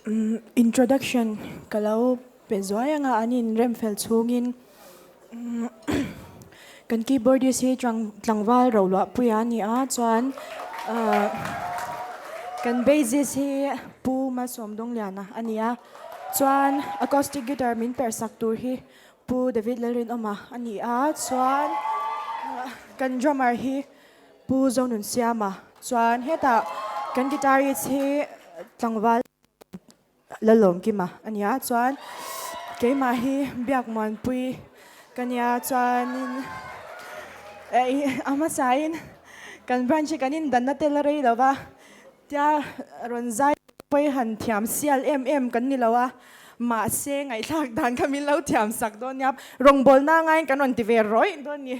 Introduction ka lo pe zuai anga an in rem fel chhungin kan keyboardist hi tlangval roluah pui a ni a chuan kan bassist hi Pu Malsawmdawngliana a ni a chuan acoustic guitar min perh sak tur hi Pu David Lalrinawma a ni a chuan kan drummer hi Pu Zonunsiama chuan hetah kan guitarist hi tlangval Lalawmkima a nia chuan keimah hi Biakmuanpui ka nia chuanin a hmasain kan branch hi kan indanna tel a rei lo va tia rawn zai pawi han thiam sial em em kan ni lo a mahse ngaihthlak dan kha min lo thiam sak dawn nia rawngbawlna ngaiin kan rawn ti ve rawih dawn ni.